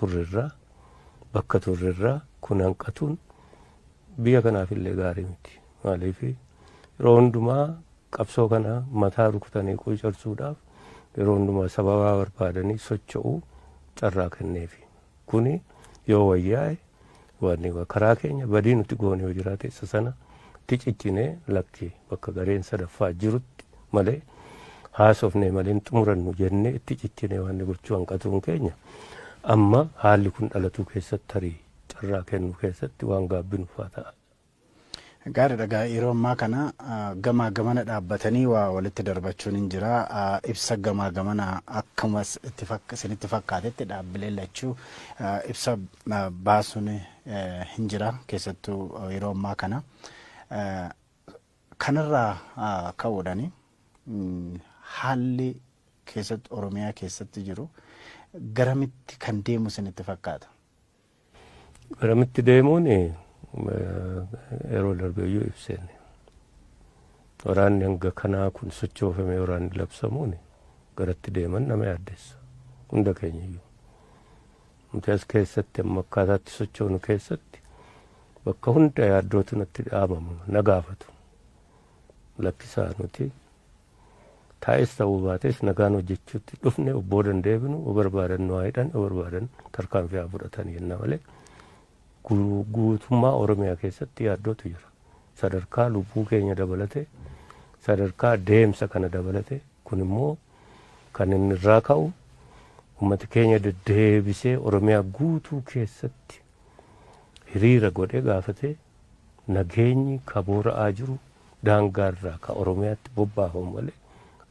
Turrerraa, bakka turrerraa kun hanqatuun biyya kanaaf illee gaarii miti. Maaliif, yeroo hundumaa qabsoo kana mataa rukutanii quucarsuudhaaf yeroo hundumaa sababaa barbaadanii socho'uu carraa kenneefi. Kuni yoo wayyaa'e, wanni karaa keenya badii nuti goone yoo jiraate, isa sana itti ciccinee, lakki, bakka gareen sadaffaa jirutti malee haasofnee malee hin xumurannu jennee itti ciccinee waan gochuu hanqatuun keenya amma haalli kun dhalatuu keessatti, tarii carraa kennuu keessatti waan gaabbinu faa ta'a. Gaariidha. Egaa yeroo ammaa kana gamaa gamana dhaabbatanii waa walitti darbachuun hin jira. Ibsa gamaa gamana akkuma isinitti fakkaatetti dhaabbileen lachuu ibsa baasuun hin jira, keessattuu yeroo ammaa kana. Kanarraa ka'uudhaan haalli keessatti Oromiyaa keessatti jiru garamitti kan deemu isinitti fakkaata? Garamitti deemuun yeroo darbe iyyuu ibseen, waraanni hanga kanaa kun sochoofamee waraanni labsamuun garatti deeman nama yaaddessa hunda keenya iyyuu. Nuti as keessatti amma akkaataatti sochoonu keessatti bakka hunda yaaddootu natti dhaamamu, na gaafatu. Lakkisaa, nuti taa'es ta'uu baates nagaan hojjechuutti dhufne, obboodan deebinu, o barbaadan nu haa hidhan, o barbaadan tarkaanfii haa fudhatan jenna malee guutummaa Oromiyaa keessatti yaaddootu jira. Sadarkaa lubbuu keenya dabalate, sadarkaa deemsa kana dabalate, kun immoo kan inni irraa ka'u uummata keenya deddeebisee Oromiyaa guutuu keessatti hiriira godhee gaafatee, nageenyi ka boora'aa jiru daangaarraa ka Oromiyaatti bobbaafamu malee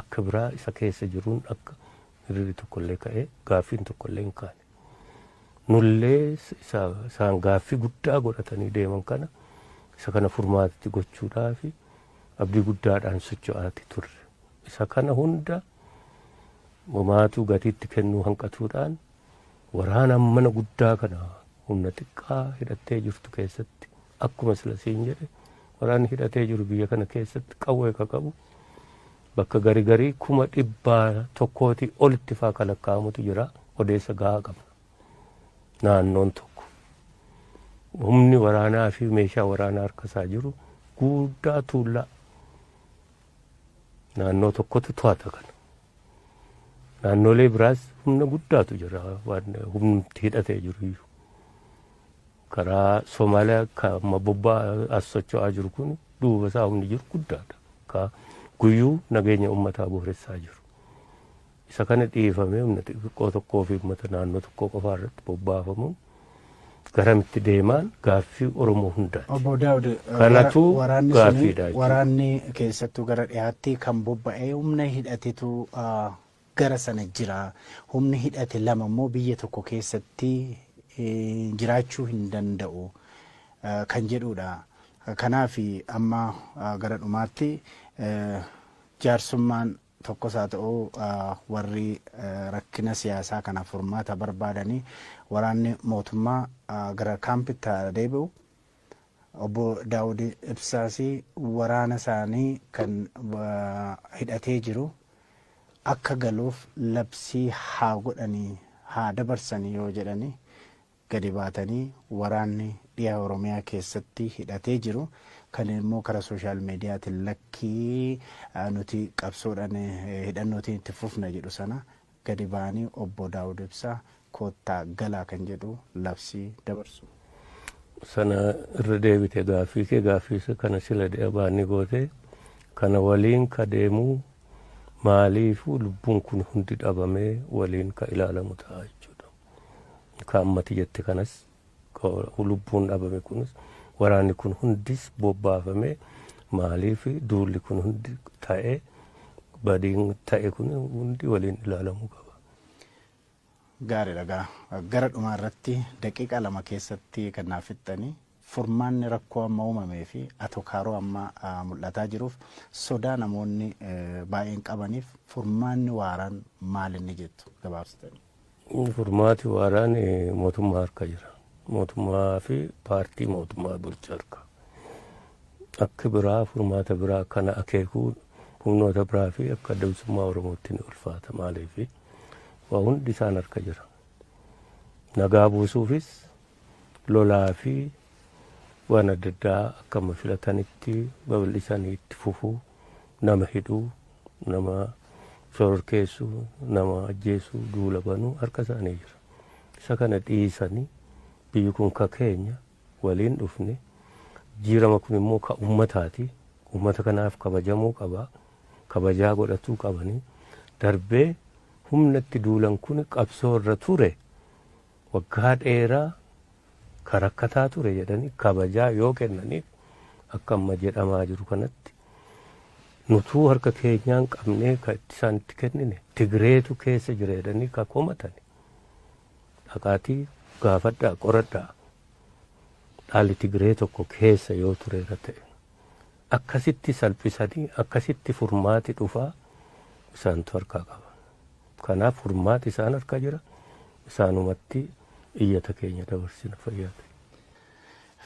akka biraa isa keessa jiruun akka hiriirri tokkollee ka'ee gaaffiin tokkollee hin kaane. Nullee isaan gaaffii guddaa godhatanii deeman kana, isa kana furmaatatti gochuudhaaf abdii guddaadhaan socho'aati turre. Isa kana hunda homaatuu gatiitti kennuu hanqatuudhaan waraana mana guddaa kana humna xiqqaa hidhattee jirtu keessatti, akkuma sila siin jedhe, waraanni hidhatee jiru biyya kana keessatti qawwee ka qabu bakka garii garii 100,000 olitti faa ka lakkaa'amutu jira, odeessa gahaa qabna. Naannoon tokko humni waraanaa fi meeshaa waraanaa harka isaa jiru guddaa tuullaa naannoo tokkotu to'ata kana. Naannolee biraas humna guddaatu jira, waan humni hidhatee jiru iyyuu. Karaa Somaaliyaa ka amma bobba'aa as socho'aa jiru kun duuba isaa humni jiru guddaadha. Ka guyyuu nageenya uummataa booressaa jiru. Isa kana dhiifamee humna xixiqqoo tokkoo fi uummata naannoo tokkoo qofaa irratti bobbaafamuun garamitti deemaan gaaffii Oromoo hundaati. Obbo Daawud, Kanatu waraanni suni gaaffiidha jechuudha. Waraanni keessattuu gara dhiyaatti kan bobba'ee humna hidhatetu gara sana jira. Humni hidhate lama immoo biyya tokko keessatti jiraachuu hin danda'u kan jedhudha. Kanaaf amma gara dhumaatti jaarsummaan tokkos haa ta'u, warri rakkina siyaasaa kanaaf furmaata barbaadanii waraanni mootummaa gara kaampitti haa deebi'u. Obbo Daawud Ibsaas waraana isaanii kan hidhatee jiru akka galuuf labsii haa godhanii, haa dabarsanii yoo jedhanii, gadi baatanii waraanni dhiha Oromiyaa keessatti hidhatee jiru kan immoo karaa social mediaatiin lakkii, nuti qabsoodhaan hidhannootiin itti fufna jedhu sana gadi ba'anii Obbo Daawud Ibsaa koottaa galaa kan jedhu labsii dabarsu. Sana irra deebite gaaffii kee, gaaffii kana sila baanni goote kana waliin ka deemuu maaliifuu lubbuun kun hundi dhabamee waliin ka ilaalamu ta'a jechuudha. Ka ammati jette kanas, lubbuun dhabame kunis, waraanni kun hundis bobbaafame maaliif duulli kun hundi ta'ee badiin ta'e kun hundi waliin ilaalamuu qaba. Gaariidha. Gaa gara dhumaa irratti daqiiqaa 2 keessatti kan naaf fixxanii, furmaanni rakkoo amma uumamee fi atokaaroo amma mul'ataa jiruuf, sodaa namoonni baay'een qabaniif furmaanni waaraan maal inni jettu gabaabsitanii? Furmaati waaraan mootummaa harka jira. Mootummaa fi paartii mootummaa bulchu harka. Akka biraa furmaata biraa kana akeekuu humnoota biraa fi akka Adda Bilisummaa Oromootti ni ulfaata. Maaliif, waa hundi isaan harka jira. Nagaa buusuufis lolaa fi waan adda addaa akkama filatanitti babal'isanii itti fufuu, nama hidhuu, nama shororkeessuu, nama ajjeesuu, duula banuu harka isaanii jira. Isa kana dhiisanii biyyi kun ka keenya waliin dhufne, jijjiirama kun immoo ka ummataati. Ummata kanaaf kabajamuu qaba. Kabajaa godhatuu qabanii darbee humna itti duulan kun qabsoo irra ture waggaa dheeraa ka rakkataa ture jedhanii kabajaa yoo kennaniif, akka amma jedhamaa jiru kanatti nutuu harka keenyaan qabnee ka itti isaan itti kennine Tigreetu keessa jira jedhanii ka komatani. Dhaqaatii gaafadhaa, qoradhaa. Dhaalli Tigree tokko keessa yoo tureera ta'e akkasitti salphisanii akkasitti furmaati dhufaa isaantu harkaa qaba. Kanaaf furmaati isaan harka jira. Isaanumatti iyyata keenya dabarsina, fayyaa ta'e.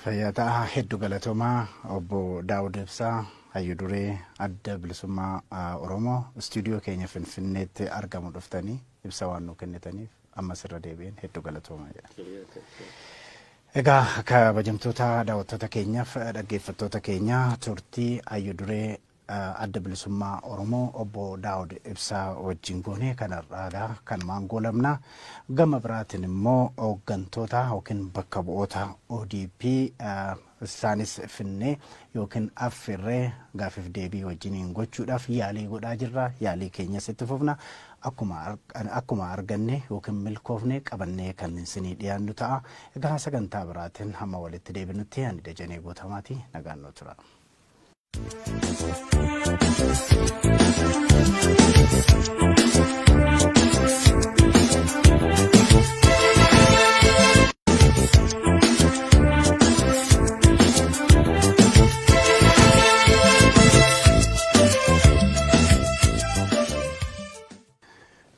Fayyaa ta'a, hedduu galatoomaa obbo Daawud Ibsaa, hayyu duree Adda Bilisummaa Oromoo, istuudiyoo keenya Finfinneetti argamu dhuftanii ibsa waan nuu kennitaniif ammas irra deebi'een hedduu galatoomaa jedha. Egaa kabajamtoota daawwattoota keenyaaf dhaggeeffattoota keenya, turtii hayyu duree Adda Bilisummaa Oromoo obbo Daawud Ibsaa wajjin goone kanarraadha kanumaan goolabna. Gama biraatiin immoo hooggantoota yookiin bakka bu'oota ODP isaanis finnee yookiin affirree gaafiif deebii wajjiniin gochuudhaaf yaalii godhaa jirra. Yaalii keenyas itti fufna. Akkuma arganne yookiin milkoofne qabannee kan isinii dhiyaannu ta'a. Egaa sagantaa biraatiin hamma walitti deebinutti ani Dajanee Guutamaati. Nagaan nu tura.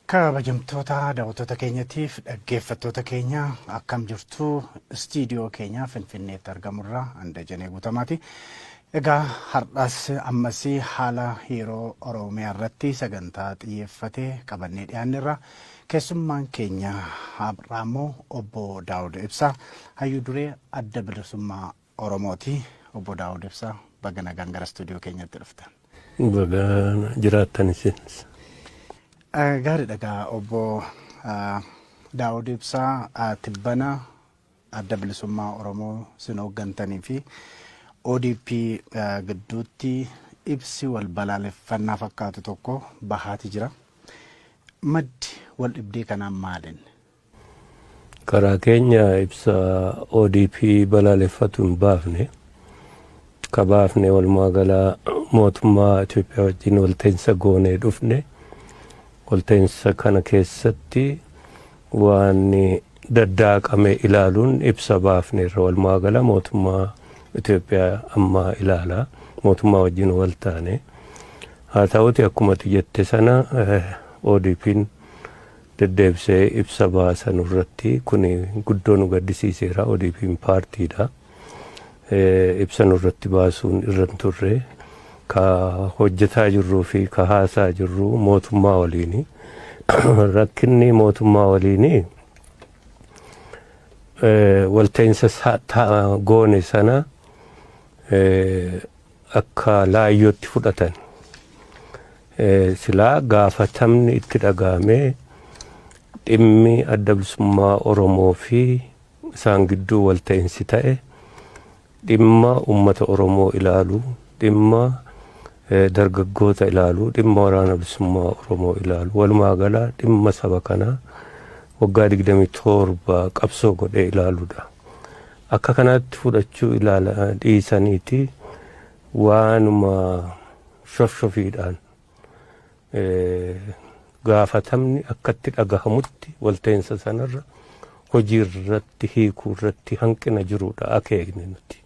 Kabajamtoota daawwattoota keenyatiif dhaggeeffattoota keenya, akkam jirtu? Istiidiyoo keenya Finfinneetti argamurraa an Dajanee Guutamaati. Egaa har'as ammas haala yeroo Oromiyaa irratti sagantaa xiyyeeffate qabannee dhiyaanneerra. Keessummaan keenya har'aa immoo obbo Daawud Ibsaa, hayyuu duree Adda Bilisummaa Oromooti. Obbo Daawud Ibsaa, baga nagaan gara istuudiyoo keenyatti dhuftan. Baga jiraattan isinis. Gaariidha, egaa obbo Daawud Ibsaa, tibbana Adda Bilisummaa Oromoo sin hooggantanii fi ODP gidduutti ibsi wal balaaleffannaa fakkaatu tokko bahaati jira. Maddi wal dhibdee kanaa maalin? Karaa keenya ibsa ODP balaaleffatu hin baafne. Ka baafne walumaa galaa mootummaa Itoophiyaa wajjin walta'iinsa goonee dhufne. Walta'iinsa kana keessatti waan daddaaqame ilaaluun ibsa baafne irra walumaa gala mootummaa Itoophiyaa ammaa ilaala. Mootummaa wajjin wal taane. Haa ta'uti akkuma ati jette sana ODP'n deddeebisee ibsa baasan irratti kun guddoo nu gaddisiiseera. ODP'n paartiidha. Ibsa nurratti baasuun irra hin turre. Ka hojjetaa jirruu fi ka haasaa jirru mootummaa waliini. Rakkinni mootummaa waliini walta'iinsa goone sana akka laayyootti fudhatan. Silaa gaafatamni itti dhaga'amee dhimmi Adda Bilisummaa Oromoo fi isaan gidduu walta'iinsi ta'e dhimma uummata Oromoo ilaalu, dhimma dargaggoota ilaalu, dhimma Waraana Bilisummaa Oromoo ilaalu, walumaa gala dhimma saba kanaa waggaa 27 qabsoo godhee ilaaluudha. Akka kanaatti fudhachuu ilaala dhiisaniiti waanuma shofshofiidhaan gaafatamni akkatti dhagahamutti walta'iinsa sanarra hojii irratti hiikuu irratti hanqina jirudha akeekne nuti.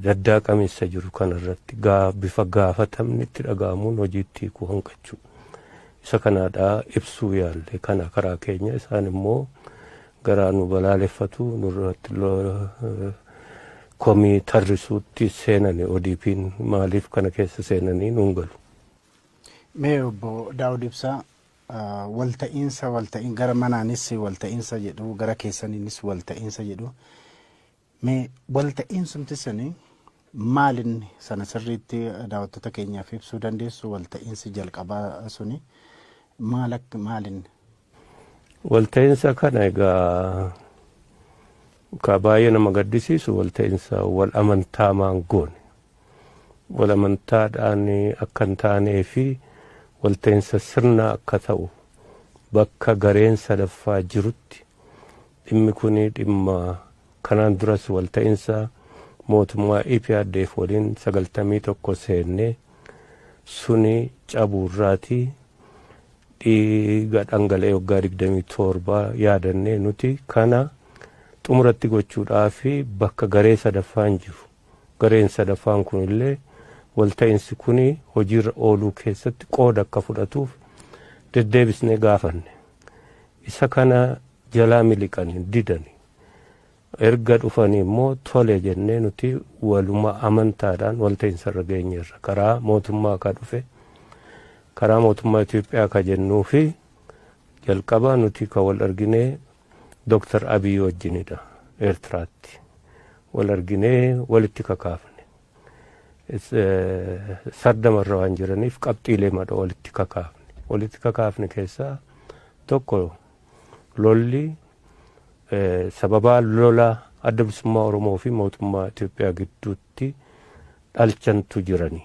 Daddaaqamiinsa jiru kanarratti bifa gaafatamni itti dhagahamuun hojiitti hiikuu hanqachuu. Isa kanaadha ibsuu yaalle kana karaa keenya, isaan immoo garaa nu balaaleffatu, nurratti komii tarrisuutti seenani. ODP'n maaliif kana keessa seenanii nuun galu. Mee obbo Daawud Ibsaa, Walta'iinsa walta'iin gara manaanis walta'iinsa jedhu, gara keessaniinis walta'iinsa jedhu. Mee walta'iinsumti suni maalinni sana sirriitti daawwattoota keenyaaf ibsuu dandeessu? Walta'iinsi jalqabaa suni maal akka maalinni? Walta'iinsa kana egaa ka baay'ee nama gaddisiisu walta'iinsa wal amantaa maan goone. Wal amantaadhaan akka hin taanee fi walta'iinsa sirna akka ta'u bakka gareen sadaffaa jirutti, dhimmi kun dhimma kanaan duras walta'iinsa mootummaa EPRDF waliin 91 seennee suni cabuurraatii dhiiga dhangala'ee waggaa 27 yaadannee, nuti kana xumuratti gochuudhaa fi bakka garee sadaffaan jiru. Gareen sadaffaan kun illee walta'iinsi kun hojiirra ooluu keessatti qooda akka fudhatuuf deddeebisnee gaafanne. Isa kana jalaa miliqanii didani. Erga dhufanii immoo tole jennee nuti waluma amantaadhaan walta'iinsa irra geenyeerra. Karaa mootummaa ka dhufe, karaa mootummaa Itoophiyaa ka jennuu fi jalqaba nuti ka wal arginee Dooktar Abiy wajjinidha Eertiraatti. Wal arginee walitti kakaafne. Sardamarra waan jiraniif qabxiilee madha walitti kakaafne. Walitti kakaafne keessaa tokko lolli sababaa lola Adda Bilisummaa Oromoo fi mootummaa Itoophiyaa gidduutti dhalchantu jiranii.